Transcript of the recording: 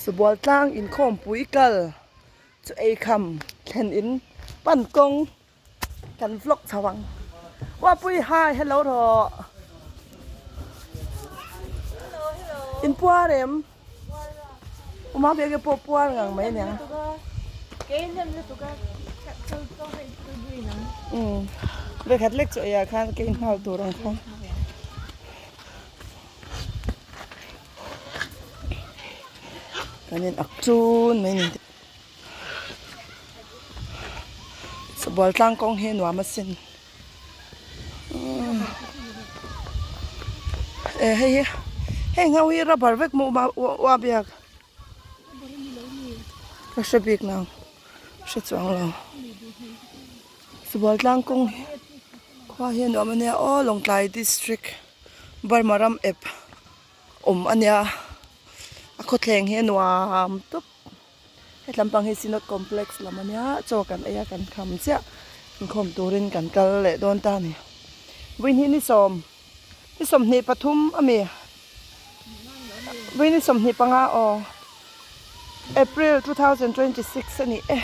Sabual tlang inkhawmpui kal chu eikham thlen in pan kawng kan vlog chho ang. Uapui hi hello rawh. In puar em? Uma ve ke pawh puar ngang mai aniang. Umm vekhat lek chu eiah khan ke inghal tur ang kha. Kan in ak chun mai ni. Sabual tlang kawng hi nuam asin. E hei hi heng ho hi rubber vek maw ma ua biak ka hre bik nang hre chuang lo sabual tlang kawng hi khua hi a nuam ania aw Lawngtlai district Burma ram ep awm ania a khawthleng hi a nuam tawp. Hetlam pang hi Synod Complex lam a nia, chaw kan ei a kan kham chiah inkhawm turin kan kal leh dawn ta a ni. Vawiin ni sawm, ni 23 a mi? Vawiin ni 25 aw, April 2026 a ni e.